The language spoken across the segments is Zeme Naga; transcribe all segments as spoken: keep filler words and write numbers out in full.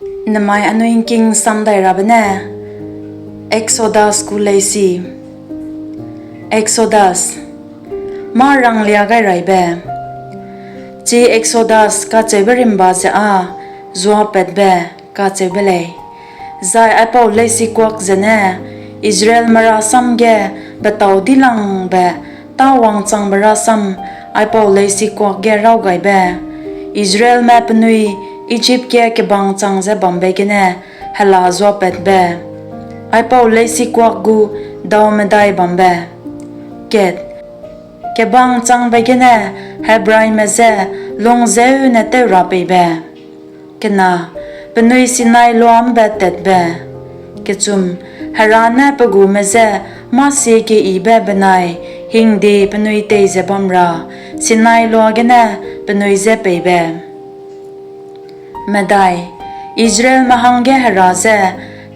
Nemai anui ’ngking samdai rabe ne, Exodus gu leisi. Exodus, mâ ranglia gai raibe. Chi Exodus kacheube rimba ze â zuapatbe kacheube lei, zai aipau leisikuak zene Israelme rasam ge betâu dilangbe tâ wangchangbe rasam aipau leisikuak ge raw gaibe, Israelme penui Ijip ge kebang chang ze bambe gene hela zuapatbe. Aipau leisikuak gu dau medai bambe. Kat, kebang changbe gene Hebraime je lungzeu ne tew ra peibe. Kena, penui Sinai loa ’mbe tatbe. Kechum, Hera ne pe gume je mâ sie keyibe benai hingde penui tei ze bam ra Sinai loa gene penui je peibe. Medai, Israelme hangge Hera je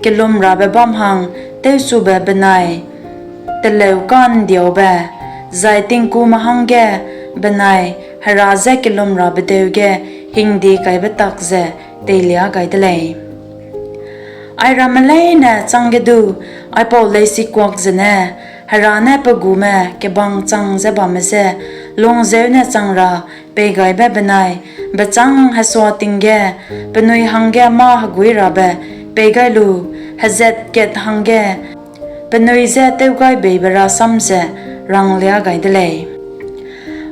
kelum rabe bam hang tewsube benai teleu ka'ndiaube, zai tingkume hangge benai Hera je kelum rabe deu ge hingde kaibe tak ze teilia gai de lei. Airamme leine chângge du aipau leisikuak zene Hera ne pe gume kebang chang ze bamme je lungzeu ne chang ra peigaibe benai bechâng hesua ting ge penui hangge mâ heguî rabe pei gai lu hezat kat hangge penui je tewgaibeibe rasam ze ranglia gai de lei.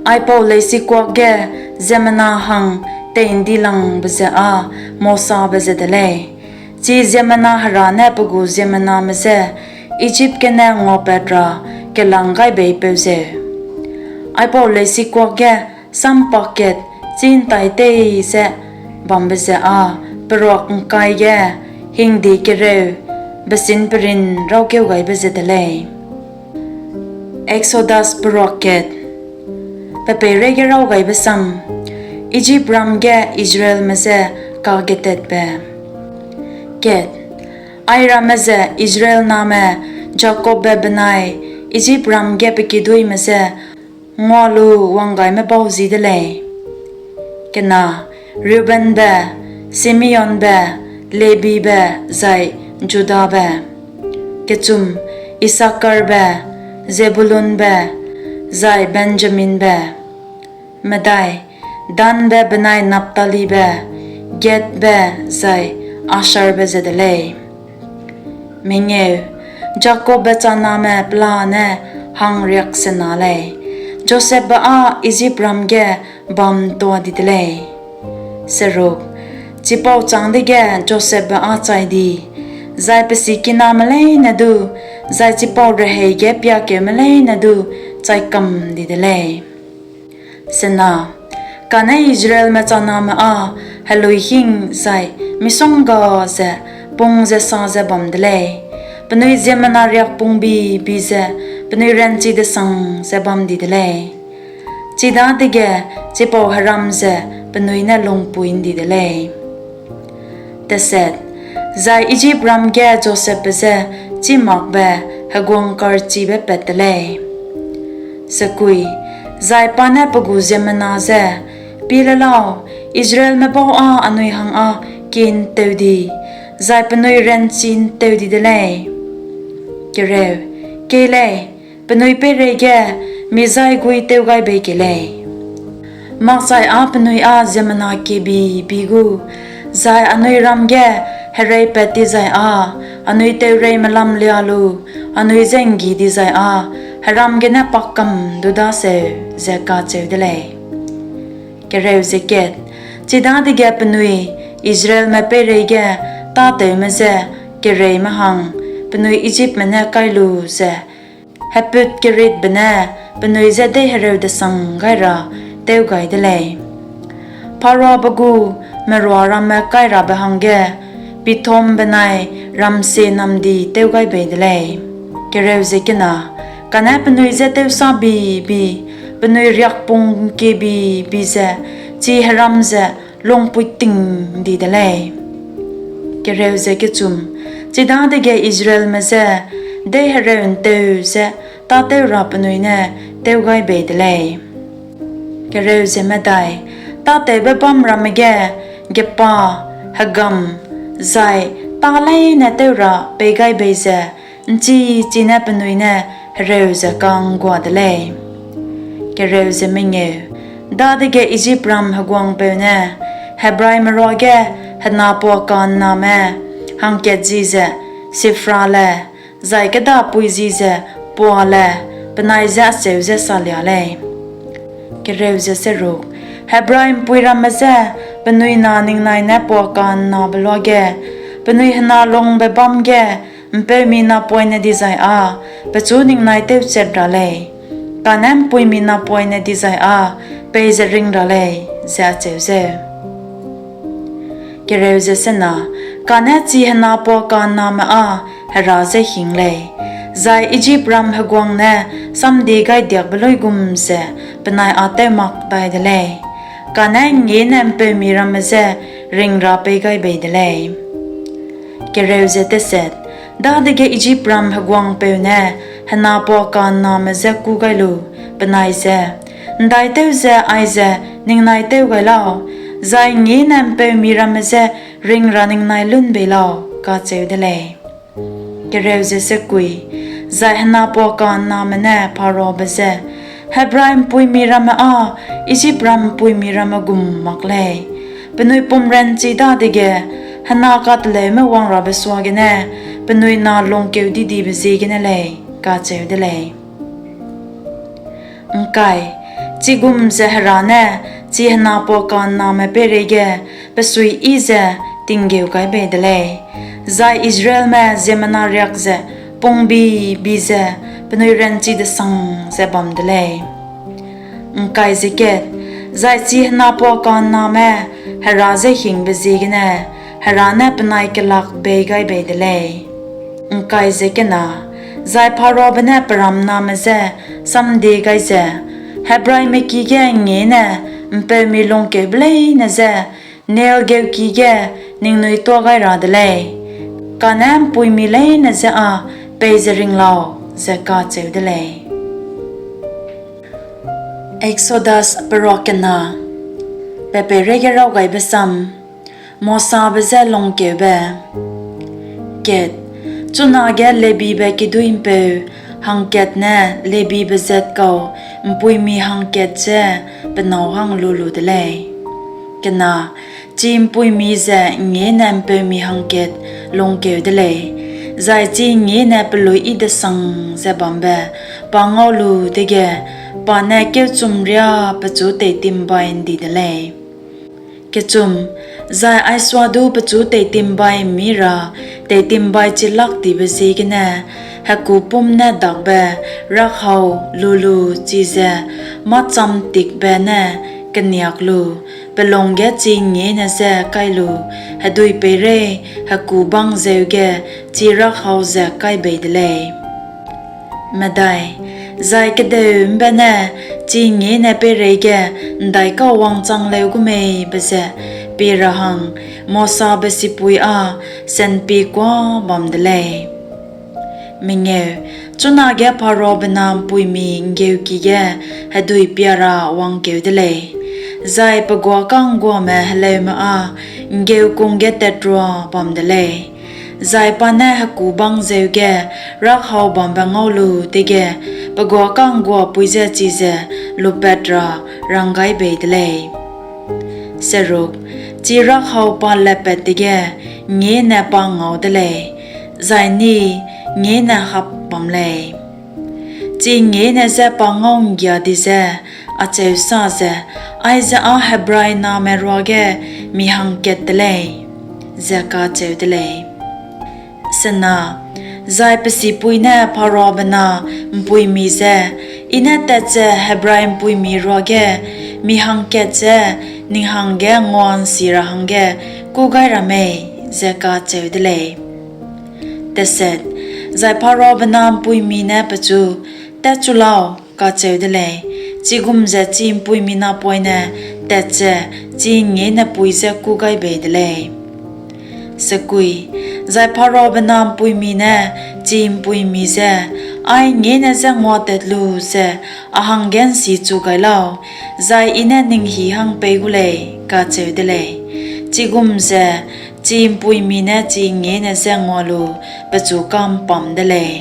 Aipau leisikuak ge ziemmena hang tei'ndilangbe ze â Mosabe ze de lei. Chi ziemmena Hera ne pe gu ziemmename je Ijip gene nguapat ra kelang gai beipeu zeu. Aipau leisikuak ge sam pak kat chî ’ntai tei ze bambe ze â peruak ’ngkai ge hingde kereu besin perin rawkeu gaibe ze de lei. Exodus peruak kat. Pe peireige raw gaibe sam, Ijipram ge Israelme je kagetatbe. Kat, airamme ze Israel name Jakobbe benai Ijipram ge pe kiduîme je ngua lu wanggaime bau ji de lei. Kena, Reubenbe, Simeonbe, Lebibe, zai Judabe. Kechum, Issakarbe, Zebulunbe, zai Benjaminbe. Medai, Danbe benai Naphtalibe, Gadbe, zai Asherbe ze de lei. Mengeu, Jakobbe chaname pelane hangriaksena lei, Josepbe â Ijipram ge bam'ntua di de lei. Seruk, chipau châng dege Josepbe â chai di, zai pe sikiname leine du, zai chipau rehei ge piakeume leine du chai kam di de lei. Sena, kane Israelme chaname â heluîhing zai misongga ze pung ze sa ze bam de lei, penui ziemmena riakpungbi-bi ze penui ranchi-desang ze bam di de lei; chidadege chipau heram ze penui ne lungpui ’ndi de lei. Zai Ijipram ge Josepbe je chîmakbe heguang karchibe pat te lei. Sekui, zai pa ne pe gu ziemmena je, Pie le lau, Israelme bau â anui hang â kie'nteu di, zai penui ranchi ’nteu di de lei. Kei lei, penui peireige mi jaiguî tew gai bei kei lei; makchai â penui â ziemmena kiebi-bi gu, zai anui ram ge hereipat tizai â anui teureime lamlia lu anui je ’nggi dizai â heram gene pak kam du daseu, ze kacheu de lei. Chidadege penui Israelme peireige tâtewme je kereîme hang penui Ijipme ne kai lu ze heput keritbe ne penui je deihereu-desang gai ra tew gai de lei. Pharaobe gu merua ramme kairabe hangge Pithom benai Ramse namdi tew gai bei de lei. Kane penui je tewsâbi-bi, penui riakpung ’ngkiebi-bi ze chi heram ze lungpui ting ’ndi de lei. Chidadege Israelme je deihereu-’nteu ze tâtew ra penui ne tew gai bei de lei. Tâtewbe bâm ramme ge gepa, hegam, zai tâ leine tew ra pei gai bei ze ’nchi-chine penui ne hereu ze ka'nggua de lei. Dadege Ijipram heguangpeu ne Hebraime ruage hena puaka'nname hangkat ji ze Shiphrale, zai kêdapui ji ze Puale, penai je acheu ze salia lei. Hebrai ’mpuî ramme je penui na ningnai ne puaka'nnabe luage, penui henalungbe bâm ge ’mpeumi napoine dizai â pechu ningnai tewchat ra lei, kane ’mpuimi napoine dizai â peize ring ra lei, ze acheu zeu. Kane chi hena puaka'nname â Hera je hing lei, zai Ijipram heguang ne samdiegaidiakbe luigum ze penai â tew mak dai de lei; kane ’ngngiêne ’mpeumi ramme je ring ra pei gai bei de lei. Dadege Ijipram heguangpeu ne hena puaka'nname je kû gai lu, penai je, ’Ndaitew ze aize ningnai tew gai lau, zai ’ngngiêne ’mpeumi ramme je ring ra ningnai lun bei lau, kacheu de lei. Zai hena puaka'nname ne Pharaobe je, Hebrai ’mpuimi ramme â Ijipram ’mpuimi ramme gum mak lei; penui pumranchi dadege hena kateleume wangrabe suagene penui na lungkeu di-dibe ziegene lei, kacheu de lei. Chigum ze Hera ne chi hena puaka'nname peireige pe suiyi ze tinggeu gai bei de lei, zai Israelme ziemmena riak ze pungbi-bi ze penui ranchi-desang ze bam de lei. Zai chi hena puaka'nname Hera je hingbe ziegene Hera ne penai kelak bei gai bei de lei. Zai Pharaobe ne pe ramname je samdie gai ze, Hebraime ki ge ’ngngiêne ’mpeumi lungkeube leine je Nail geuki ge ningnui tuâ gai ra de lei, kane ’mpuimi leine je â peize ring lau, ze kacheu de lei. Exodus Peruak Kena. Pe peireige raw gaibe sam. Mosabe je Lungkeube. Kat, chunage Lebibe kiduî'mpeu hangkat ne Lebibe zat kau ’mpuimi hangkat je pe nâu hang lu lu de lei. Kena, chi ’mpuimi ze ’ngngiêne ’mpeumi hangkat lungkeu de lei, zai chi ’ngngiêne peluî yi-desang ze bambe pa ngau lu dege, pa ne kêu chum riâ pechu teitimbai ’ndi de lei. Zai ai suadu pechu teitimbai ’mmi ra teitimbai chi lak tibe ziegene hekupûm ne dakbe rakhau lu lu chize mâ-chamtikbe ne keniak lu, pe lung ge chi ’ngngiêne je kai lu, hedui peireî hekubang zeu ge chi rakhau ze kai bei de lei. Zai kedeu ’mbene chi ’ngngiêne peireige ’ndaikau wangchang leu gu mei be ze pie ra hang Mosabe sipui â senpie kuâ bam de lei. Chunage Pharaobe na ’mpuimi ’nggeuki ge hedui pia ra wangkeu de lei, zai pe guâ ka'ngguame heleume â ’nggeukung ge tatrua bam de lei; zai pa ne hekubang zeu ge rakhau bambe ngau lu dege pe guâ ka'ngguapui je chize lupat ra rang gai bei de lei. Chi rakhau pa latpat dege ’ngngiêne pa ngau de lei, zai ni ’ngngiêne hap bam lei. Chi ’ngngiêne je pa ngau'nggia di ze, acheu sa ze, Aize â Hebrai name ruage mi hangkat te lei, ze kacheu de lei. Zai pe sipui ne Pharaobe na ’mpuimi je, I ne tat ze Hebrai ’mpuimi ruage mi hangkat je ning hangge ngua'nsi ra hangge kû gai ra mei? ze kacheu de lei. Zai Pharaobe na ’mpuimi ne pechu, Tatchu lau, kacheu de lei; chigum ze chi ’mpuimi napoine tat ze chi ’ngngiêne pui je kû gai bei de lei. Zai Pharaobe na ’mpuimi ne chi ’mpuimi je, Ai ’ngngiêne je nguatat lu ze a hangge ’nsichu gai lau, zai I ne ning hî hang pei gu lei, kacheu de lei. Chigum ze chi ’mpuimi ne chi ’ngngiêne je ngua lu pechu ka'mpam de lei.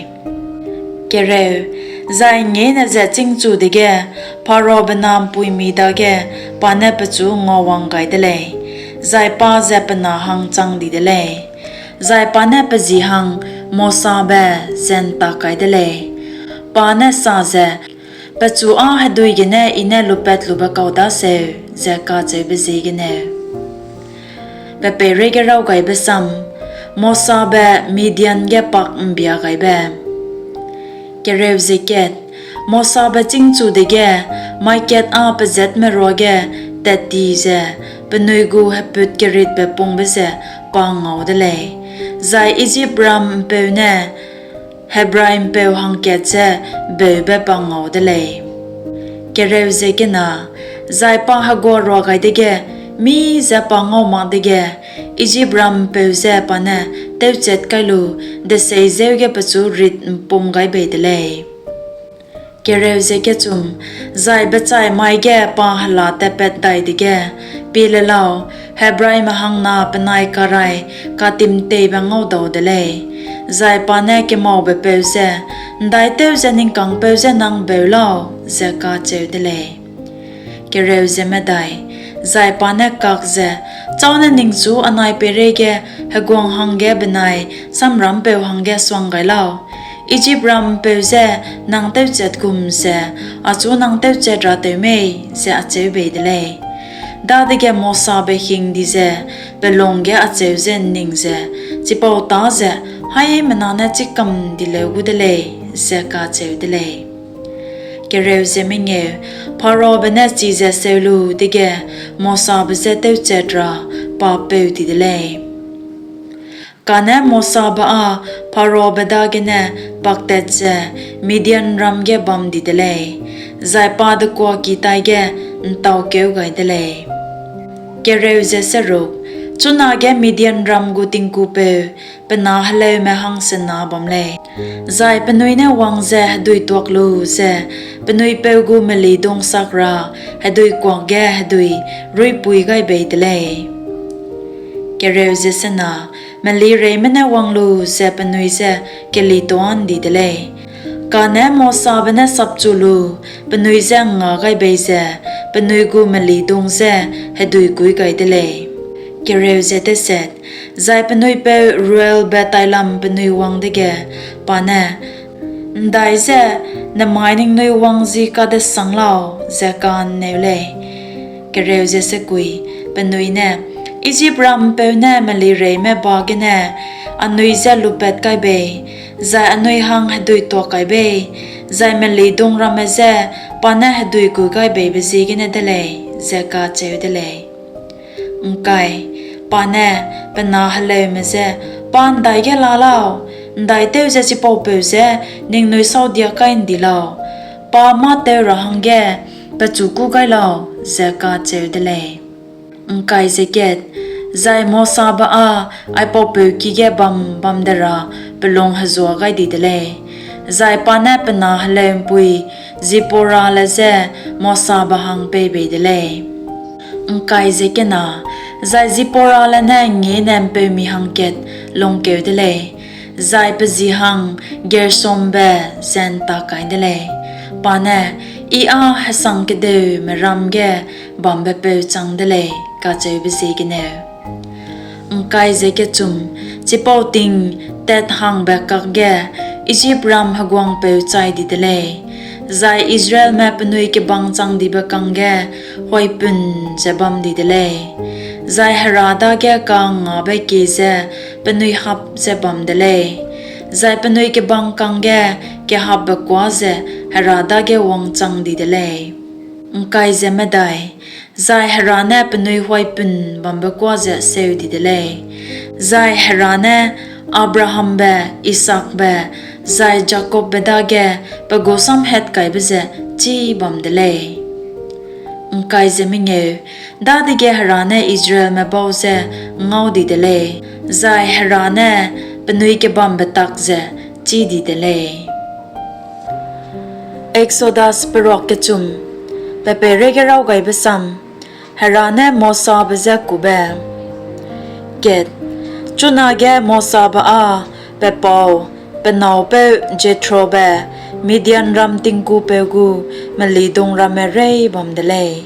Zai ’ngngiêne ze chîngchu dege, Pharaobe na ’mpuimi dage pa ne pechu nguawang gai de lei, zai pa ze pe na hang chang di de lei; zai pa ne pe ji hang Mosabe ze ’ntak kai de lei, pa ne sa ze, Pechu â hedui gene I ne lupatlube kau daseu, ze kacheube ziegeneu. Mosabe Midian ge Pak'mbiagaibe Mosabe chîngchu dege, mai kat â pezatme ruage tat ti ze penui gu heput keritbe pungbe ze pa ngau de lei; zai Ijipram ’mpeu ne Hebrai ’mpeu hangkat je beube pa ngau de lei. Zai pa heguarua gai dege, mî je pa ngau mak dege, Ijipram ’mpeu je pa ne tewchat kai lu deseizeu ge pechu rit'mpum gai bei de lei. Zai bechai mai ge pa hela tatpat dai dege, pie le lau, Hebraime hang na penai karai katimteibe ngaudau de lei; zai pa ne kemaubepeu je, ’Ndaitew ze ning kangpeu je nang beu lau? ze kacheu de lei. Zai pa ne kak ze, Châu ne ningchu anai peireige heguang hangge benai samrampeu hangge suang gai lau? Ijipram ’mpeu je nang tewchat gum ze achu nang tewchat ra tew mei? ze acheu bei de lei. Dadege Mosabe hing di ze pe lung ge acheu ze ’nning ze, Chipau tâ ze haimena ne chî kam di leu gu de lei, ze kacheu de lei. Pharaobe ne chize seu lu dege, Mosabe je tewchat ra pa peu di de lei. Kane Mosabe â Pharaobe dagene paktat ze Midianram ge bam di de lei, zai pa dekuaki taige ’ntaukeu gai de lei. Chunage Midianram gu tingkupeu pe na heleume hangsena bam lei, zai penui ne wang ze hedui tuak lu ze penui peu gu melidung sak ra hedui kuak ge hedui ruipui gai bei de lei. Melireîme ne wang lu ze penui je kelituâ ’ndi de lei; kane Mosabe ne sapchu lu penui je ’ngngâ gai bei ze penui gu melidung je hedui kui gai de lei. Zai penui peu Reuelbe tailam penui wang dege, pa ne, ’Ndaize nemai ningnui wang ji kadesang lau? ze ka'nneu lei. Penui ne, Ijipram ’mpeu ne melireîme ba gene anui je lupat kai bei, zai anui hang hedui tuak kai bei, zai melidung ramme je pa ne hedui kui gai beibe ziegene de lei, ze kacheu de lei. Pa ne pe na heleume je, Pa ’ndaige la lau? ’Ndaitew ze chipaupeu je ningnui sâudiak kai ’ndi lau? Pa mâ-teu ra hangge pechu kû gai lau, ze kacheu de lei. Zai Mosabe â aipaupeu ki ge bam bam de ra pe lung hezuâ gai di de lei, zai pa ne pe na heleu'mpui Zipporale je Mosabe hang pei bei de lei. Zai Zipporale ne ’ngngiêne ’mpeumi hangkat lungkeu de lei, zai pe ji hang Gershombe ze ’ntak kai de lei; pa ne, I â hesangkedeume ram ge bambepeu chang de lei, kacheube ziegeneu. Chipauting tathangbe kakge Ijipram heguangpeu chai di de lei, zai Israelme penui kebang changdibe kangge huaipun ze bam di de lei; zai Hera dage ka'ngngâbe kie je penui hap ze bam de lei, zai penui kebang kangge kehapbe kuâ ze Hera dage wangchang di de lei. Zai Hera ne penui huaipun bambe kuâ ze seu di de lei, zai Hera ne Abrahambe, Isaakbe, zai Jakobbe dage pe gu samhatkaibe ze chî bam de lei. Dadege Hera ne Israelme bau je ngau di de lei, zai Hera ne penui kebambe tak ze chî di de lei. Eksodas Peruak Kechum. Pe peireige raw gaibe sam. Hera ne Mosabe je Kube. Chunage Mosabe â pe pau, pe nâu peu Jethrobe, Midianram tingkupeu gu melidung ramme reî bam de lei.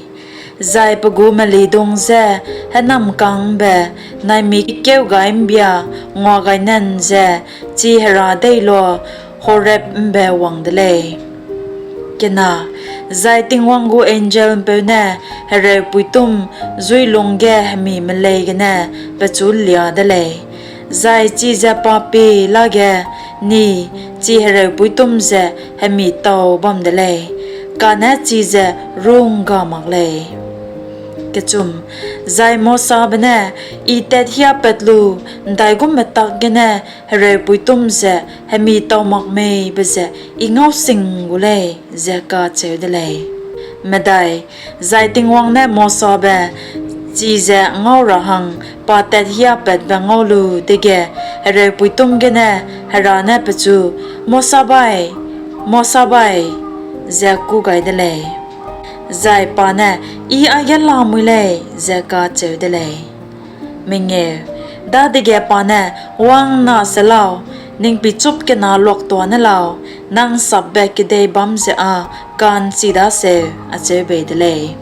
Zai pe gu melidung je hênamkang ’mbe naimik kêu gai ’mbia ngua gai nan ze chi Hera deiloa Horeb ’mbe wang de lei. Zai Tingwang gu angel'mpeu ne hereupuîtum zuilung ge hemi melei gene pechu liâ de lei; zai chize pa pie lage, ni, chi hereupuîtum ze hemi tau bam de lei, kane chize rû'ngga mak lei. Zai Mosabe ne, I tathiapat lu ’ndaigumbe tak gene hereupuîtum ze hemi tau mak mei be ze I ngau sing gu lei, ze kacheu de lei. Zai Tingwang ne Mosabe chize ngau ra hang pa tathiapatbe ngau lu dege, hereupuîtum gene Hera ne pechu, Mosabai, Mosabai! ze kû gai de lei. Zai pa ne, I aige lamui lei, ze kacheu de lei. Dadege pa ne, Wang'nna se lau, ning pichûp kena luaktuâ ne lau, nang sapbe kedei bâm ze â ka'nchi daseu, acheu bei de lei.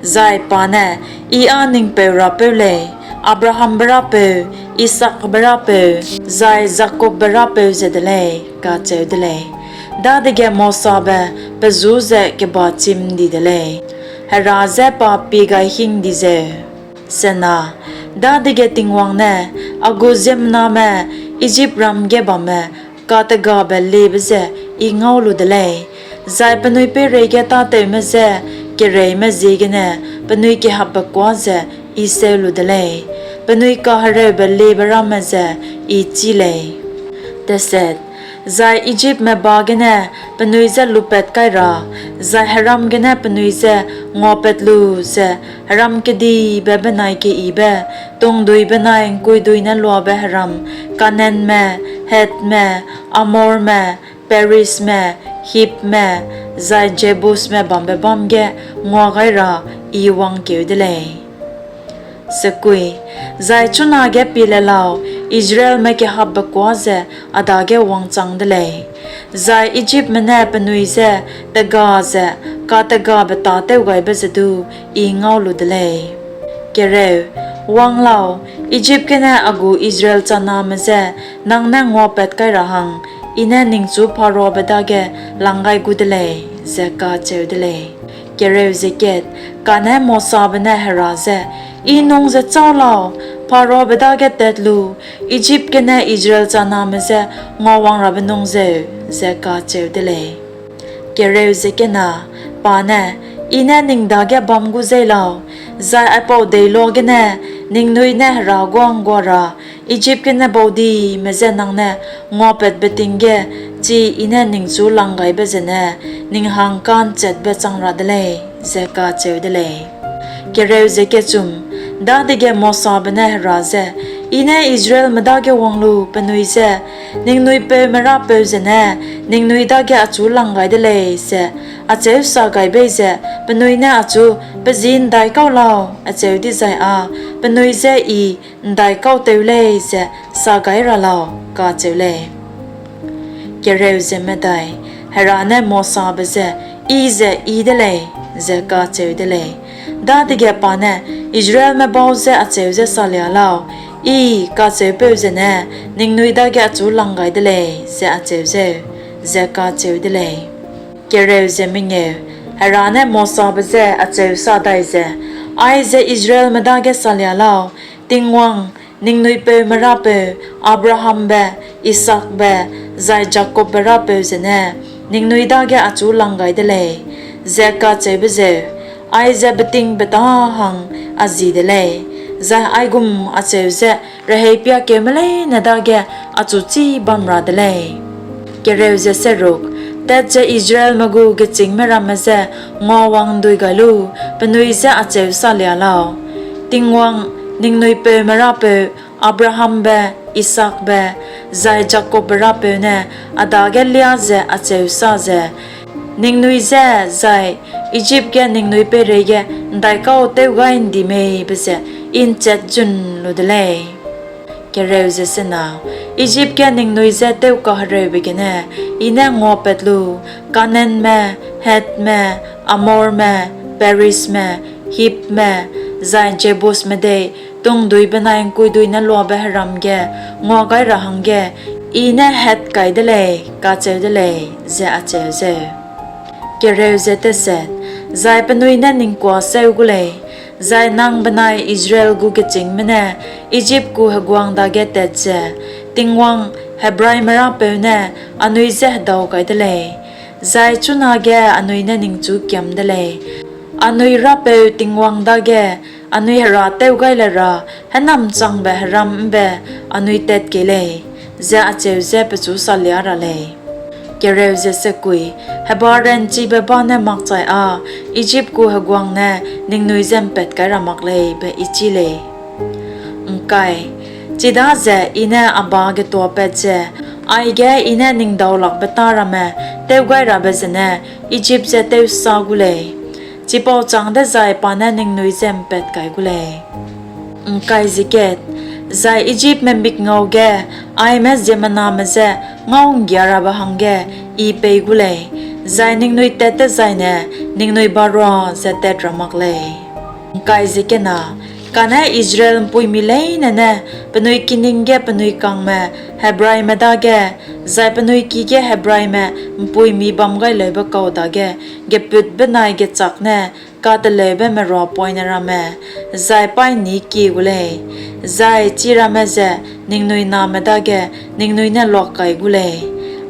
Zai pa ne, I â ning peu Rapeu lei, Abrahambe Rapeu, Isaakbe Rapeu, zai Jakobbe Rapeu ze de lei, kacheu de lei. Dadege Mosabe pe ju ze kebachim ’ndi de lei, Hera je pa pie gai hing di zeu. Dadege Tingwang ne, A gu ziemmename Ijipram ge bamme kategabe liebe ze I ngau lu de lei, zai penui peireige tâtewme je kereîme ziegene penui kehapbe kuâ ze I seu lu de lei; penui kahereube liebe ramme ze I chî lei. Zai Ijipme ba gene penui je lupat kai ra zai heram gene penui je nguapat lu ze heram kedibe benai keyibe, tungdui benai ’ngkuidui ne luabe heram, Kanaanme, Hethme, Amorme, Perizme, Hibme, zai Jebusme bambe bâm ge ngua gai ra I wangkeu de lei. Zai chunage pie le lau, Israelme kehapbe kuâ ze a dage wangchang de lei, zai Ijipme ne penui je tega ze kategabe tâtewgaibe ze du I ngau lu de lei. Wang lau, Ijip gene a gu Israel chaname je nang ne nguapat kai ra hang I ne ningchu Pharaobe dage lang gai gu de lei, ze kacheu de lei. Kane Mosabe ne Hera je, I nung ze châu lau, Pharaobe dage tat lu Ijip gene Israel chaname je nguawangrabe nung zeu, ze kacheu de lei. Pa ne, I ne ning dage bam gu zeî lau, zai aipau deiloa gene ningnui ne Hera guâ ’nggua ra Ijip gene baudime je nang ne nguapatbe ting ge chi I ne ningchu langgaibe zene ning hang ka'nchetbe chang ra de lei, ze kacheu de lei. Dadege Mosabe ne Hera je, I ne Israelme dage wang lu penui je, ‘Ningnui peume Rapeu zene ningnui dage achu lang gai de lei,’ ze acheu sa gai bei ze penui ne achu, ‘Pe ji ’ndaikau lau,’ acheu dizai â penui je I ’ndaikau tew lei, ze sa gai ra lau? kacheu lei. Hera ne Mosabe je, I ze I de lei, ze kacheu de lei. Dadege pa ne, Israelme bau je acheu ze salia lau, ‘I kacheupeu zene ningnui dage achu lang gai de lei,’ ze acheu zeu, ze kacheu de lei. Hera ne Mosabe je acheu sa dai ze, Aize Israelme dage salia lau, ‘Tingwang, ningnui peume Rapeu, Abrahambe, Isaakbe, zai Jakobbe Rapeu zene ningnui dage achu lang gai de lei,’ ze kacheube zeu aize betingbeta hang a ji de lei, zai aigum acheu ze rehei piakeume leine dage achu chî bam ra de lei. Tat ze Israelme gu gechîngme ramme je nguawang'ndui gai lu penui je acheu salia lau, ‘Tingwang, ningnui peume Rapeu, Abrahambe, Isaakbe, zai Jakobbe Rapeu ne a dage liâ ze acheu sa ze ningnui je zai Ijip ge ningnui peireige ’ndaikau tewgai'ndi mei be ze I ’nchet zun lu de lei.’ Ijip ge ningnui je tewkahereube gene I ne nguapat lu Kanaanme, Hethme, Amorme, Perizme, Hibme, zai Jebusme dei tungdui benai ’ngkuidui ne luabe heram ge ngua gai ra hangge I ne hat kai de lei, kacheu de lei, ze acheu zeu. Zai penui ne ning kuâ seu gu lei, zai nang benai Israel gu gechîngme ne Ijip gu heguang dage tat ze, ‘Tingwang, Hebraime Rapeu ne anui je hedau gai de lei, zai chunage anui ne ningchu kiam de lei, anui Rapeu Tingwang dage anui herâtew gai le ra hênamchangbe heram ’mbe anui tat kei lei,’ ze acheu ze pechu salia ra lei. Heba ranchibe ba ne makchai â Ijip gu heguang ne ningnui je ’mpat kai ra mak lei be I chî lei. Chidaze I ne a ba getuapat ze aige I ne ning daulakbe tâ ramme tewgairabe zene Ijip je tewsâ gu lei; chipau châng dezai pa ne ningnui je ’mpat kai gu lei. Zai Ijipme mikngau ge aime ziemmename je ngau'nggiarabe hangge I pei gu lei, zai ningnui tat dezaine ningnui barua ze tat ra mak lei. Kane Israel ’mpuimi leine ne penui kining ge penui kangme Hebraime dage, zai penui ki ge Hebraime ’mpuimi bamgaileube kau dage gepût benai gechâk ne kateleube merua poine ramme, zai paîni kie gu lei, zai chiramme ze ningnui name dage ningnui ne luak kai gu lei;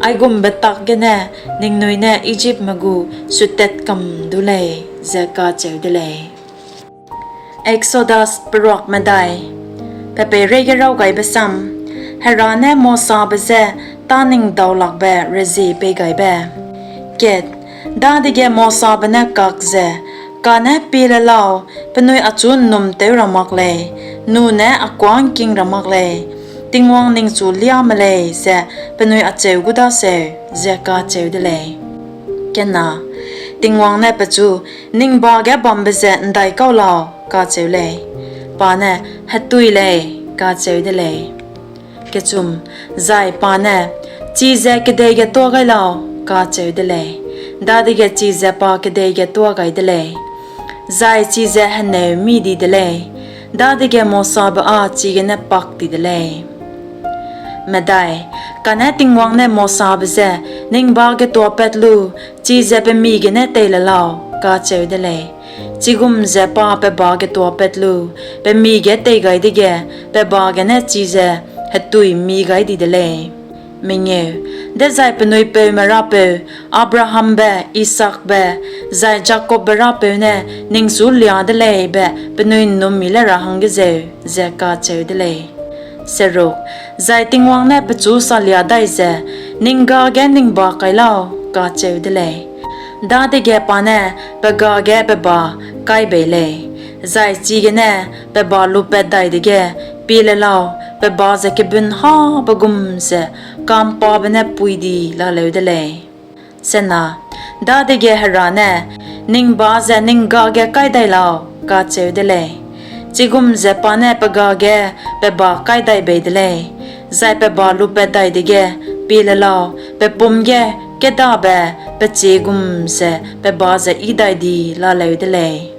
aigumbe tak gene ningnui ne Ijipme gu sut tat kam du lei, ze kacheu de lei. Exodus Peruak Medai. Pe peireige raw gaibe sam. Hera ne Mosabe je tâningdaulakbe rezie peigaibe. Kat, dadege Mosabe ne kak ze, Kane pie le lau, penui achu ’nnum tew ra mak lei, nune a kuâ ’ngking ra mak lei, Tingwang ningchu liame lei ze penui acheu gu daseu, ze kacheu de lei. Tingwang ne pechu, Ning ba ge bambe ze ’ndaikau lau? kacheu lei. Pa ne, Hetui lei, kacheu de lei. Zai pa ne, Chize kedei ge tuâ gai lau? kacheu de lei. Dadege chize pa kedei ge tuâ gai de lei, zai chize henêu mî di de lei; dadege Mosabe â chigene pak ti de lei. Kane Tingwang ne Mosabe je, Ning ba getuapat lu chize pe mi gene tei le lau? kacheu de lei. Chigum ze pa pe ba getuapat lu pe mi ge tei gai dege, pe ba gene chize hetui mi gai di de lei. Dezai penui peume Rapeu, Abrahambe, Isaakbe, zai Jakobbe Rapeu ne ningchu liâ de lei be penui ’nnum'mmi le ra hangge zeu, ze kacheu de lei. Zai Tingwang ne pechu salia dai ze, Ning ga ge ning ba kai lau? kacheu de lei. Dadege pa ne pe ga ge pe ba kai bei lei, zai chigene pe ba lupat dai dege, pie le lau, pe ba ze kebunhâbe gum ze ka'mpabe ne pui di laleu de lei. Dadege Hera ne, Ning ba ze ning ga ge kai dai lau? kacheu de lei. Chigum ze pa ne pe ga ge pe ba kai dai bei de lei, zai pe ba lupat dai dege, pie le lau, pe pum ge kêdabe pe chie gum ze pe ba ze yi dai di laleu de lei.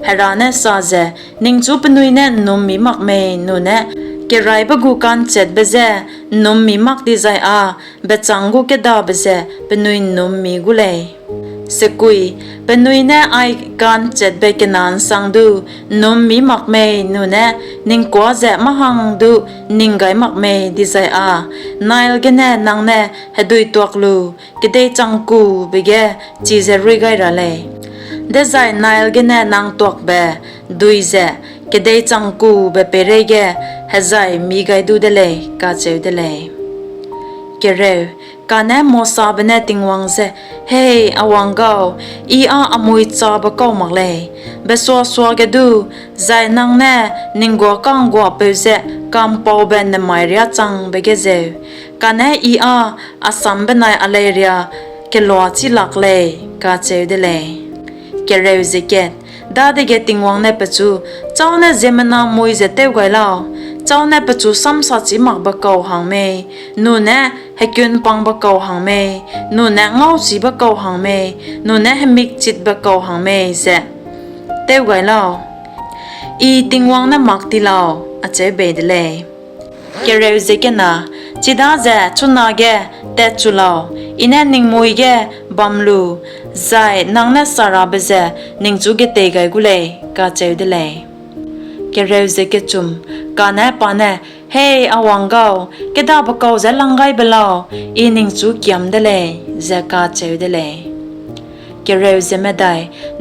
Hera ne sa ze, Ningchu penui ne ’nnum'mmi mak mei nune keraîbe gu ka'nchetbe je ’nnum'mmi mak dizai â bechâng gu kêdabe ze penui ’nnum'mmi gu lei. Penui ne ai ka'nchetbe kena ’nsang du ’nnum'mmi mak mei nune ning kuâ ze mâ hang du ’nning gai mak mei dizai â Nail gene nang ne heduituak lu kedei changkube ge chize ruî gai ra lei; dezai Nail gene nang tuakbe dui ze kedei changkube peireige hejai mi gai du de lei, kacheu de lei. Kane Mosabe ne Tingwang je, Hei a wang gau, I â a muichabe kau mak lei, besuasuage du, zai nang ne ning guâ ka'ngguapeu je ka'mpaube nemai riâ changbe ge zeu, kane I â a sam benai a lei riâ keloa chî lak lei, kacheu de lei. Dadege Tingwang ne pechu, Châu ne ziemmena mui ze tew gai lau? châu ne pechu samsachîmakbe kau hang mei, nune hekunpangbe kau hang mei, nune ngauchibe kau hang mei, nune hemikchitbe kau hang mei ze tew gai lau, I Tingwang ne mak ti lau, acheu bei de lei. Chidaze chunage tatchu lau, I ne ning mui ge bam lu, zai nang ne sarabe ze ningchu getei gai gu lei, kacheu de lei. Kane pa ne, Hei a wang gau, kêdabe kau je lang gai be lau, I ningchu kiam de lei, ze kacheu de lei.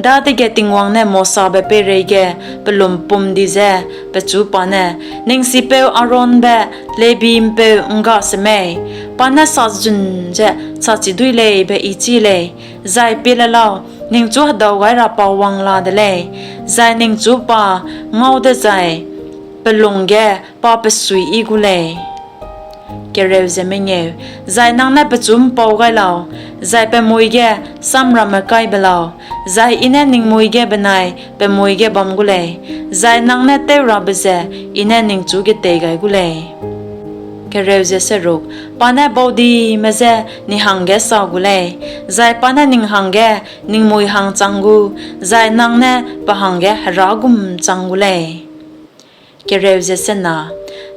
Dadege Tingwang ne Mosabe peireige pe lumpum di ze, pechu pa ne, Ning sipeu Aaronbe Lebi'mpeu ’ngga semei? Pa ne sazun ze sachi duî lei be I chî lei; zai pie le lau, ningchu hedau gai ra pa wang la de lei, zai ningchu pa ngau dezai pe lung ge pa pe suiyi gu lei. Zai nang ne pechu ’mpau gai lau, zai pe mui ge samramme kai be lau, zai I ne ning mui ge benai pe mui ge bam gu lei, zai nang ne tewrabe ze I ne ningchu getei gai gu lei. Pa ne baudime je ning hangge sa gu lei, zai pa ne ning hangge ning mui hang chang gu, zai nang ne pe hangge Hera gum chang gu lei.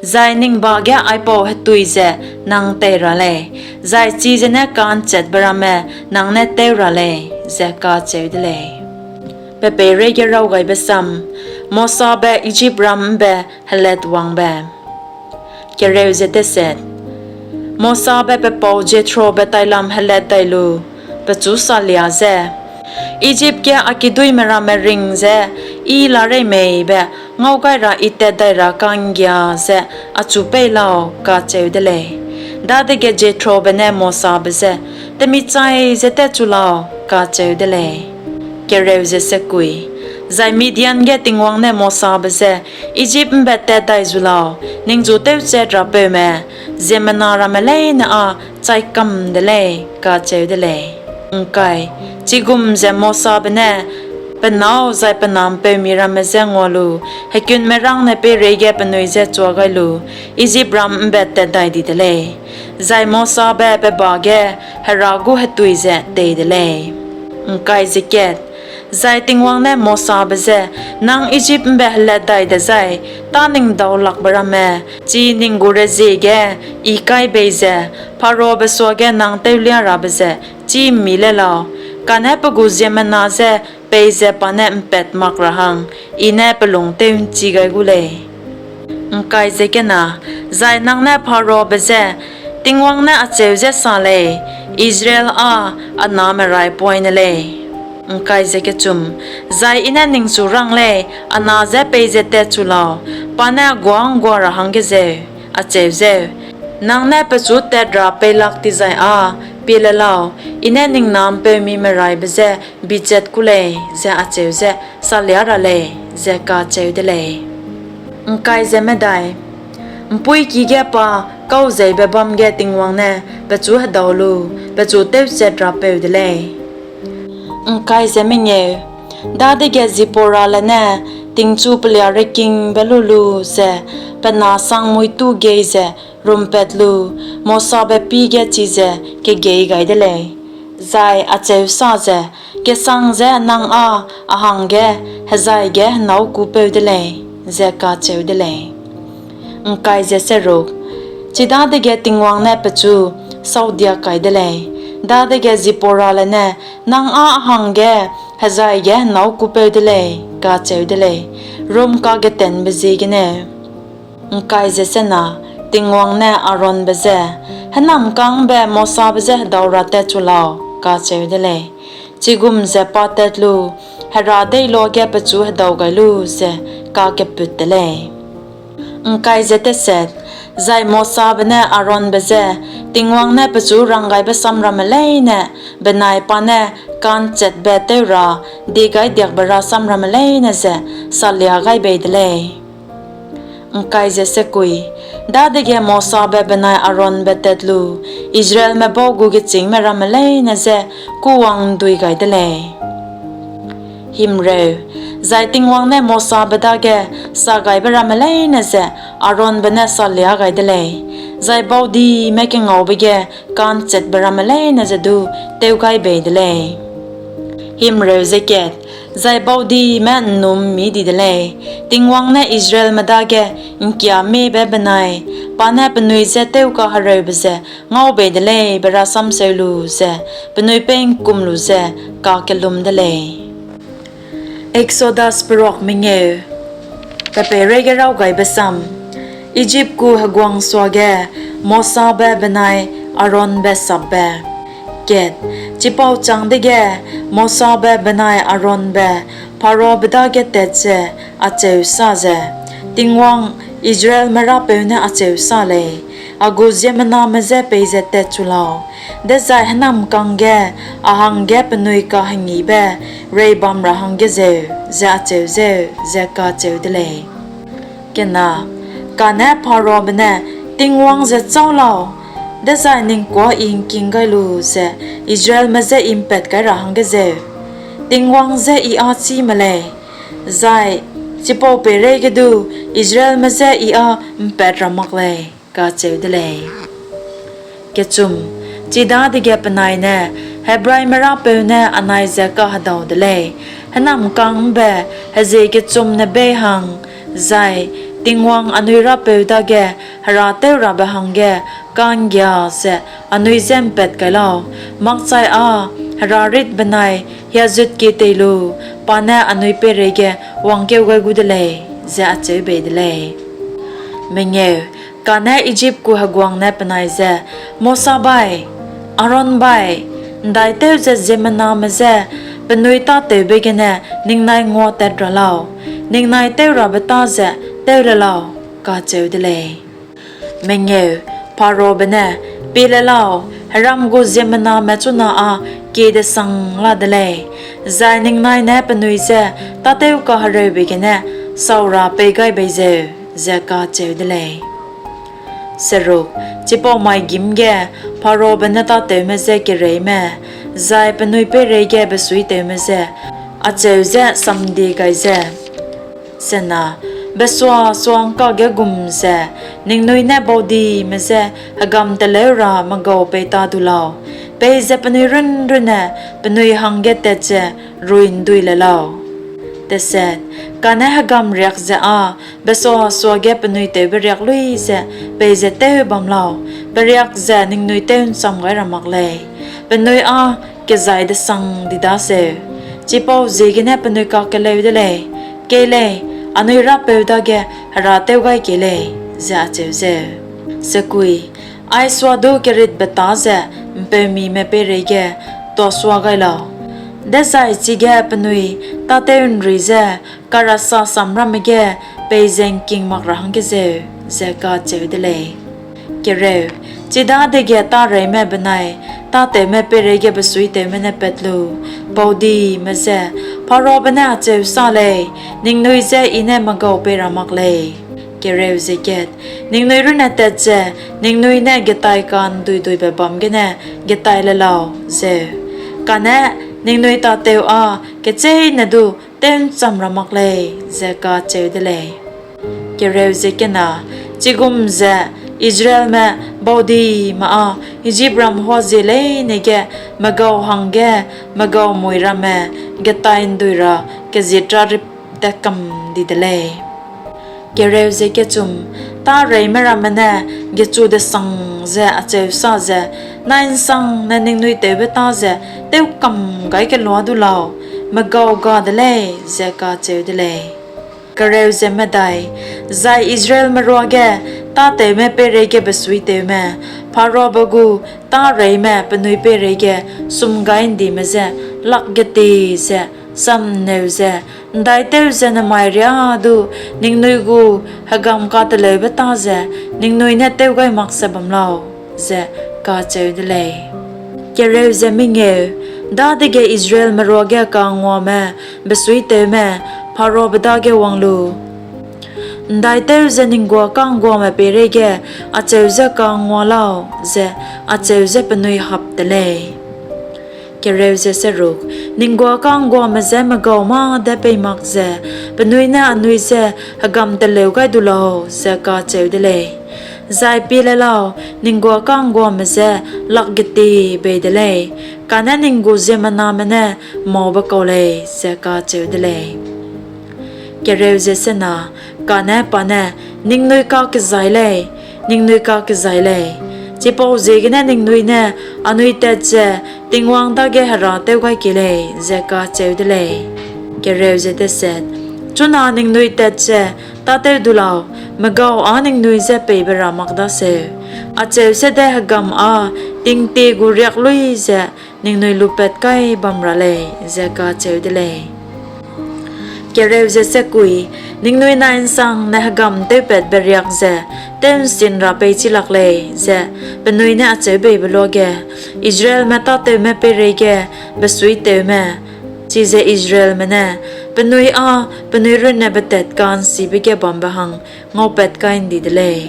Zai ning ba ge aipau hetui ze nang tei ra lei, zai chize ne ka'nchetbe ramme nang ne tew ra lei, ze kacheu de lei. Pe peireige Raw Gaibe Sam Mosabe Ijipram ’mbe Helatwangbe Mosabe pe pau Jethrobe tailam helat dai lu, pechu salia ze, Ijip ge a kiduîme ramme ring ze yî larei mei be ngau gai ra I tat dai ra ka'nggia ze achu pei lau, kacheu de lei. Dadege Jethrobe ne Mosabe je, Temichai ze tatchu lau, kacheu de lei. Zai Midian ge Tingwang ne Mosabe je, Ijip ’mbe tat dai zu lau, ningchu tewchat ra peume ziemmena ramme leine â chai kam de lei, kacheu de lei. Chigum ze Mosabe ne pe nâu zai pe na ’mpeumi ramme je ngua lu, hekunmerângne peireige penui je chua gai lu, Ijipram ’mbe tat dai di de lei; zai Mosabe pe ba ge Hera gu hetui ze tei de lei. Zai Tingwang ne Mosabe je, Nang Ijip ’mbe helat dai dezai tâningdaulakbe ramme, chi ning gu rezie ge I kai bei ze Pharaobe suage nang tewliârabe ze chî'mmi le lau, kane pe gu ziemmena je peize pa ne ’mpat mak ra hang I ne pe lung tew'nchi gai gu lei. Zai nang ne Pharaobe je, ‘Tingwang ne acheu ze sa lei: Israel â a na meraipoine lei. Zai I ne ningchu rang lei, a na je peize tatchu lau, pa ne a guâ ’nggua ra hangge zeu,’ acheu zeu. Nang ne pechu tat ra peilak tizai â, ‘Pie le lau, I ne ning na ’mpeumi meraibe je bichat ku lei,’ ze acheu ze salia ra lei, ze kacheu de lei. ’Mpuîki ge pa kâujeibe bâm ge Tingwang ne pechu hedau lu pechu tewchat ra peu de lei. Dadege Zipporale ne tingchu peliarekingbe lu lu ze pe na sangmuî tû gei ze rumpat lu, Mosabe pî ge chize kegeî gai de lei, zai acheu sa ze, Kesang ze nang â a hangge hejai ge henâukupeu de lei, ze kacheu de lei. Chidadege Tingwang ne pechu saudiak kai de lei; dadege Zipporale ne, Nang â a hangge hejai ge henâukupeu de lei, kacheu de lei, rumkagetenbe ziegeneu. Tingwang ne Aaronbe je, Hênamkâng ’mbe Mosabe je hedau ra tatchu lau, kacheu de lei. Chigum ze pa tat lu, Hera deiloa ge pechu hedau gai lu ze kakeput te lei. Zai Mosabe ne Aaronbe je Tingwang ne pechu ranggaibe samramme leine benai pa ne ka'nchetbe tew ra diegaidiakbe rasam ramme leine ze salia gai bei de lei. Dadege Mosabe benai Aaronbe tat lu Israelme bau gu gechîngme ramme leine je kûwang'ndui gai de lei. Zai Tingwang ne Mosabe dage sagaibe ramme leine ze Aaronbe ne salia gai de lei, zai baudime kengaube ge ka'nchetbe ramme leine ze du tew gai bei de lei. Zai baudime ’nnum'mmi di de lei, Tingwang ne Israelme dage ’ngkiâmiebe benai pa ne penui je tewkahereube ze ngau bei de lei be rasam seu lu ze penui peî ’ngkum lu ze kakellum de lei. Exodus Peruak Mengeu. Pe peireige Rawgaibe Sam. Ijip gu heguang suage Mosabe benai Aaronbe Sapbe. Chipau châng dege Mosabe benai Aaronbe Pharaobe dage tat ze acheu sa ze, Tingwang, Israelme Rapeu ne acheu sa lei: ‘A gu ziemmename je peize tatchu lau, dezai hênamkang ge a hangge penui kahengibe reibam ra hangge zeu,’ ze acheu zeu, ze kacheu de lei. Kane Pharaobe ne, Tingwang ze châu lau, dezai ning kuâ I ’ngking gai lu ze Israelme je I ’mpat kai ra hangge zeu? Tingwang je I â chî me lei, zai chipau peireige du Israelme je I â ’mpat ra mak lei, kacheu de lei. Chidadege penai ne, Hebraime Rapeu ne anai ze kahedau de lei: ‘Hênamkang ’mbe hezie kechumne bei hang zai Tingwang anui Rapeu dage herâtewrabe hangge ka'nggia ze anui je ’mpat kai lau, makchai â herarît benai hiazutkie tei lu pa ne anui peireige wangkeu gai gu de lei,’ ze acheu bei de lei. Kane Ijip gu heguang ne penai je, Mosabai, Aaronbai, ’ndaitew ze ziemmename je penui tâtewbe gene ningnai nguatat ra lau, ningnai tewrabe tâ ze tew le lau, kacheu de lei. Pharaobe ne, Pie le lau, heram gu ziemmename chuna â kie-desang la de lei, zai ningnai ne penui je tâtewkahereube gene sau ra pei gai bei zeu, ze kacheu de lei. Chipau mai gîm ge Pharaobe ne tâtewme je kereîme, zai penui peireige besuitewme je acheu ze samdie gai ze, Besua-sua'ngka ge gum ze ningnui ne baudime je hegam teleu ra megau pei ta du lau, peize penui run-runne penui hangge tat ze rui'ndui le lau. Kane hegam riak ze â besua-suage penui tewbe riak luî ze peize tew bam lau, periak ze ningnui tew'ncham gai ra mak lei, penui â kezai-desang di daseu; chipauziegene penui kakeleu de lei, ‘Kei lei, anui Rapeu dage herâtew gai kei lei,’ ze acheu zeu. Ai suadu keritbe tâ ze ’mpeumime peireige tuâsua gai lau, dezai chige penui tâtew'nri ze karasa sam ramme ge peize ’ngking mak ra hangge zeu, ze kacheu de lei. Chidadege târeîme benai tâtewme peireige besuitewme ne pat lu baudime je, Pharaobe ne acheu sa lei, ‘Ningnui je I ne megau pei ra mak lei. Ningnui runne tat ze ningnui ne getaika'nduiduibe bâm gene getai le lau,’ zeu; kane ningnui tâtew â kecheîne du tew'ncham ra mak lei, ze kacheu de lei. Chigum ze Israelme baudime â Ijipram huazie leine ge megau hangge megaumui ramme getaindui ra kezitrariptat kam di de lei. Târeîme ramme ne gechu-desang ze acheu sa ze, ‘Nai'nsangne ningnui tewbe tâ ze tew kam gai kelua du lau, megau ga de lei,’ ze kacheu de lei. Zai Israelme ruage tâtewme peireige besuitewme, Pharaobe gu târeîme penui peireige sumgai'ndime je lakgetie ze sam'nneu ze ’ndaitew ze nemai riâ du ningnui gu hegam kateleube tâ ze ningnui ne tew gai mak ze bam lau, ze kacheu de lei. Dadege Israelme ruage ka'ngguame besuitewme Pharaobe dage wang lu, ’ndaitew ze ning guâ ka'ngguame peireige acheu ze ka'nggua lau, ze acheu ze penui hap te lei. Ning guâ ka'ngguame je megau mâ de pei mak ze penui ne anui je hegam teleu gai du lau, ze kacheu de lei. Zai pie le lau, ning guâ ka'ngguame je lak getie bei de lei, kane ning gu ziemmename ne maube kau lei, ze kacheu de lei. Kane pa ne, Ningnui kakezai lei, ningnui kakezai lei; chipauziegene ningnui ne anui tat ze Tingwang dage herâtew gai kei lei, ze kacheu de lei. Chuna ningnui tat ze tâtew du lau, megau â ningnui je peibe ra mak daseu, acheu sede hegam â tingtie gu riak luî ze ningnui lupat kai bam ra lei, ze kacheu de lei. Ningnui nai'nsangne hegam tewpatbe riak ze tew'nsin ra peichi lak lei, ze penui ne acheu bei be luage, Israelme tâtewme peireige besuitewme, chize Israelme ne, penui â penui runne betat ka'nsibe ge bambe hang ngaupat kai ’ndi de lei.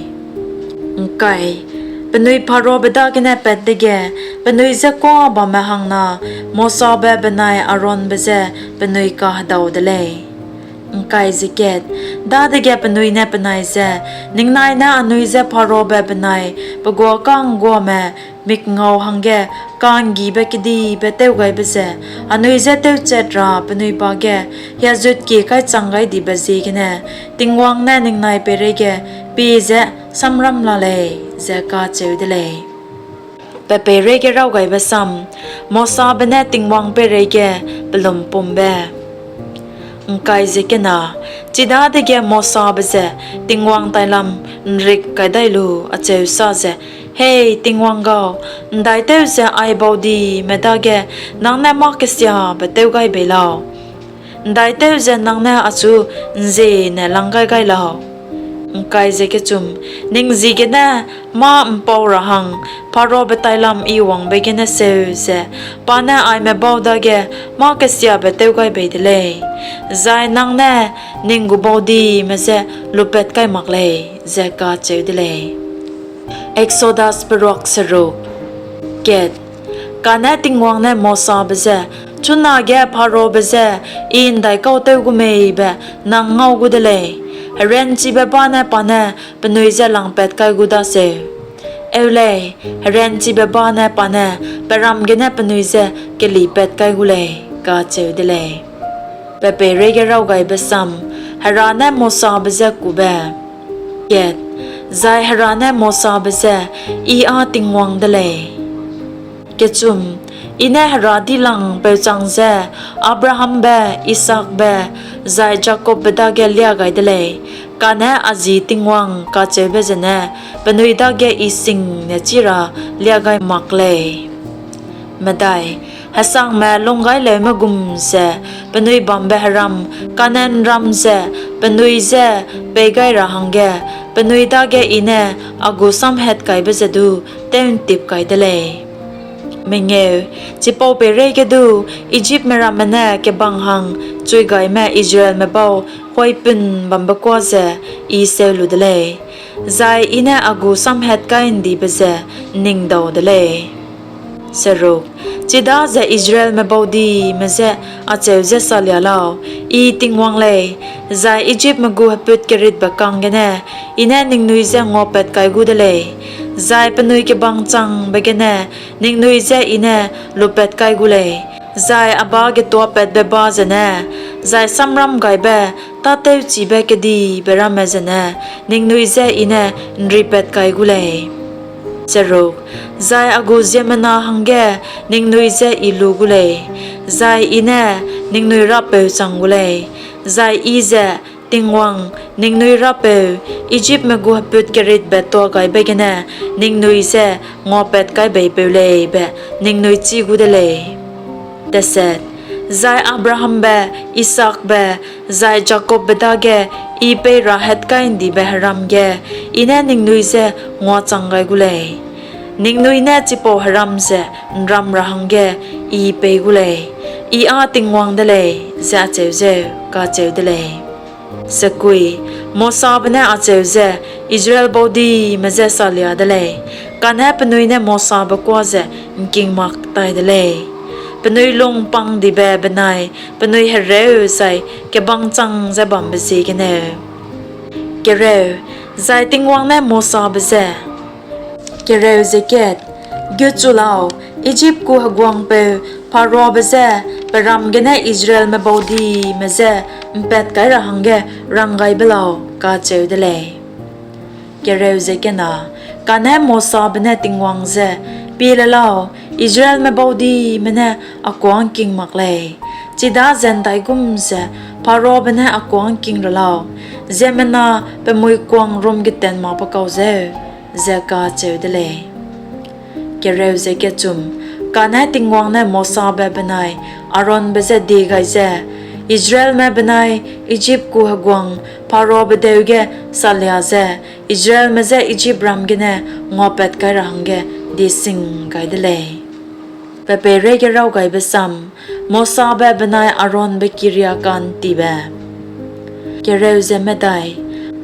Penui Pharaobe dagene pat dege, penui je kuâ bamme hangna Mosabe benai Aaronbe je penui kahedau de lei. Dadege penui ne penai je, Ningnai ne anui je Pharaobe benai pe guâ ka'ngguame mikngau hangge ka'nggibe kedibe tewgaibe ze anui je tewchat ra penui ba ge hiazutkie kai chang gai dibe ziegene Tingwang ne ningnai peireige pie ze samram la lei, ze kacheu de lei. Pe peireige raw gaibe sam Mosabe ne Tingwang peireige pe lumpumbe. Chidadege Mosabe ze Tingwang tailam ’nrik kai dai lu, acheu sa ze, Hei Tingwang gau, ’ndaitew ze ai baudime dage nang ne mâ-kesiabe tew gai bei lau? ’Ndaitew ze nang ne achu ’nziene lang gai gai lau? Ning ji gene mâ-’mpau ra hang Pharaobe tailam I wangbe gene seu ze pa ne aime bau dage mâ-kesiabe tew gai bei de lei, zai nang ne ning gu baudime je lupat kai mak lei, ze kacheu de lei. Kane Tingwang ne Mosabe je, Chunage Pharaobe je I ’ndaikau tew gu mei be nang ngau gu de lei; heranchibe ba ne pa ne penui je langpat kai gu daseu. Eu lei, heranchibe ba ne pa ne pe ram gene penui je kelipat kai gu lei, kacheu de lei. Pe peireige raw gaibe sam Hera ne Mosabe je Kube. Zai Hera ne Mosabe je, I â Tingwang de lei. I ne hera dilangpeu chang je Abrahambe, Isaakbe, zai Jakobbe dage liâ gai de lei, kane a ji Tingwang kacheube zene penui dage I sing ne chî ra liâ gai mak lei. Hesangme lunggaileume gum ze penui bambe heram Kanaanram ze penui je pei gai ra hangge penui dage I ne a gu samhatkaibe ze du tew'ntip kai de lei. Chipau peireige du Ijipme ramme ne kebang hang chuigaime Israelme bau huaipun bambe kuâ ze I seu lu de lei, zai I ne a gu samhatkai'ndibe ze ’nningdau de lei. Chidaze Israelme baudime je acheu je salia lau, ‘I Tingwang lei, zai Ijipme gu heput keritbe kang gene I ne ningnui je nguapat kai gu de lei, zai penui kebang changbe gene ningnui je I ne lupat kai gu lei, zai a ba getuapatbe ba zene, zai samramgaibe tâtewchibe kedibe ramme zene ningnui je I ne ’nripat kai gu lei. Zai a gu ziemmena hangge ningnui je I lu gu lei, zai I ne ningnui Rapeu chang gu lei, zai I ze Tingwang ningnui Rapeu, Ijipme gu heput keritbe tuagaibe gene ningnui je nguapat kai beipeu lei be ningnui chî gu de lei. Zai Abrahambe, Isaakbe, zai Jakobbe dage I pei ra hatkai'ndibe heram ge I ne ningnui je nguachang gai gu lei; ningnui ne chipau heram ze ’nram ra hangge I pei gu lei; I â Tingwang de lei, ze acheu zeu, kacheu de lei. Mosabe ne acheu ze Israel baudime je salia de lei, kane penui ne Mosabe kuâ ze ’ngking mak tai de lei. penui lung pangdibe benai penui hereu zai kebang chang ze bambe ziegeneu. Zai Tingwang ne Mosabe je, Gutchu lau, Ijip gu heguangpeu Pharaobe je pe ram gene Israelme baudime je ’mpat kai ra hangge rang gai be lau, kacheu de lei. Kane Mosabe ne Tingwang je, Pie le lau, Israelme baudime ne a kuâ ’ngking mak lei; chidaze ’ndaigum ze Pharaobe ne a kuâ ’ngking ra lau, ziemmena pe muikuang rumgetenmakbe kau zeu, ze kacheu de lei. Kane Tingwang ne Mosabe benai Aaronbe je die gai ze, Israelme benai Ijip gu heguang Pharaobe deu ge salia ze Israelme je Ijipram gene nguapat kai ra hangge die sing gai de lei. Mosabe benai Aaronbe Kiria Ka'ntibe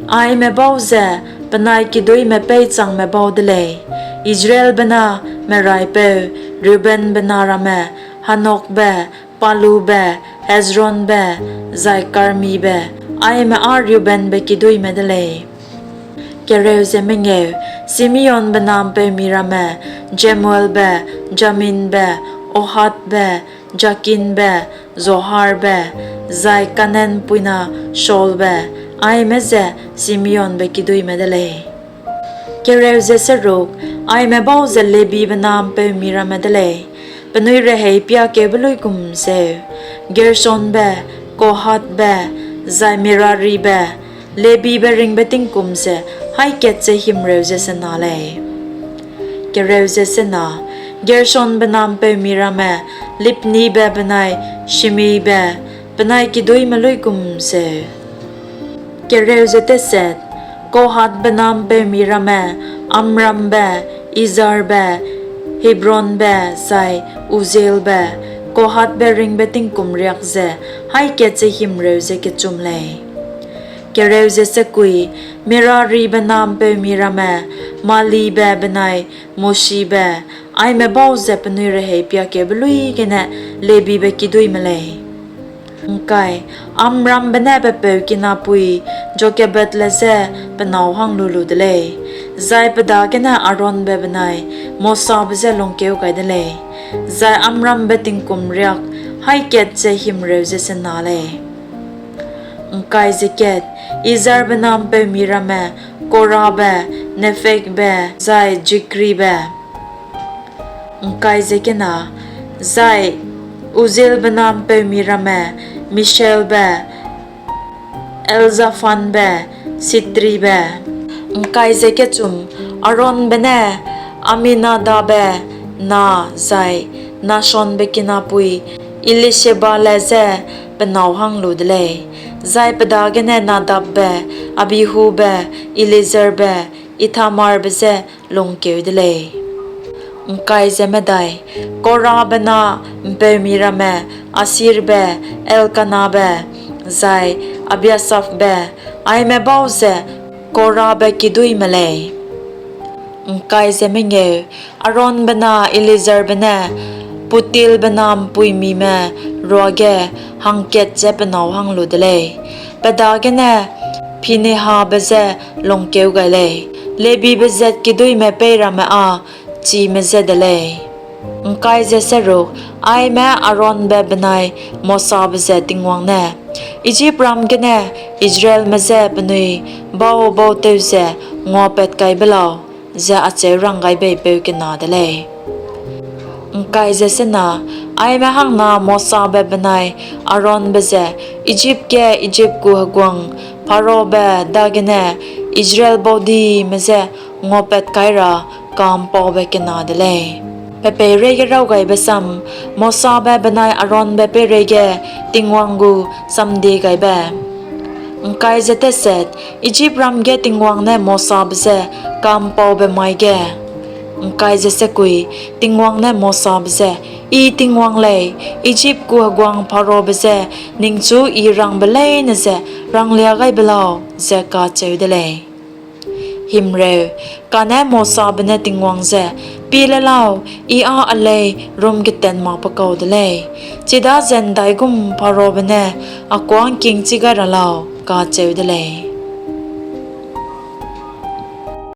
Aime bau ze penai kiduîme peîchangme bau de lei: Israelbe na meraipeu Reubenbe na ramme, Hanokbe, Palube, Hezronbe, zai Karmibe, aime â Reubenbe kiduîme de lei. Simeonbe na ’mpeumi ramme: Jemuelbe, Jaminbe, Ohadbe, Jakinbe, Zoharbe, zai Kanaan'mpui na Shaulbe; aime ze Simeonbe kiduîme de lei. Aime bau ze Lebibe na ’mpeumi ramme de lei, penui rehei piakeube luigum zeu: Gershonbe, Kohathbe, zai Meraribe. Lebibe ringbe tingkum ze haî kat ze himreu ze sena lei. Gershonbe na ’mpeumi ramme: Libnibe benai Shimeibe, penai kiduîme luigum zeu. Kohathbe na ’mpeumi ramme: Amrambe, Izharbe, Hebronbe, zai Uzzielbe. Kohathbe ringbe tingkum riak ze haî kat ze himreu ze kechum lei. Meraribe na ’mpeumi ramme: Mahlibe benai Mushibe; aime bau ze penui rehei piakeube luî gene Lebibe kiduîme lei. Amrambe ne pe peu kinapui Jokebedle je pe nâu hang lu lu de lei, zai pe dagene Aaronbe benai Mosabe je lungkeu gai de lei; zai Amrambe tingkum riak haî kat ze himreu ze sena lei. Izharbe na ’mpeumi ramme: Korabe, Nephegbe, zai Zikribe. Zai Uzzielbe na ’mpeumi ramme: Mishaelbe, Elzaphanbe, Sithribe. Aaronbe ne Amminadabbe na zai Nahshonbe kinapui Elishebale je pe nâu hang lu de lei, zai pe dagene Nadabbe, Abihube, Eleazarbe, Ithamarbe je lungkeu de lei. Korabe na ’mpeumi ramme: Assirbe, Elkanabe, zai Abiasaphbe; aime bau ze Korabe kiduîme lei. Aaronbe na Eleazarbe ne Putielbe na ’mpuimime ruage hangkat ze pe nâu hang lu de lei, pe dagene Phinehabe je lungkeu gai lei; Lebibe zat kiduîme peî ramme â chime ze de lei. Aime Aaronbe benai Mosabe je Tingwang ne, Ijipram gene Israelme je penui bau-bautew ze nguapat kai be lau, ze acheu ranggaibepeu kena de lei. Aime hangna Mosabe benai Aaronbe ze Ijip ge Ijip gu heguang Pharaobe dagene Israel baudime je nguapat kai ra ka'mpaube kena de lei. Mosabe benai Aaronbe peireige Tingwang gu Samdiegaibe Ijipram ge Tingwang ne Mosabe je ka'mpaube mai ge, Tingwang ne Mosabe je, I Tingwang lei; Ijip gu heguang Pharaobe je ningchu I rangbe leine ze ranglia gai be lau, ze kacheu de lei. Kane Mosabe ne Tingwang je, Pie le lau, I â a lei rumgetenmakbe kau de lei; chidaze ’ndaigum Pharaobe ne a kuâ ’ngking chi gai ra lau? kacheu de lei.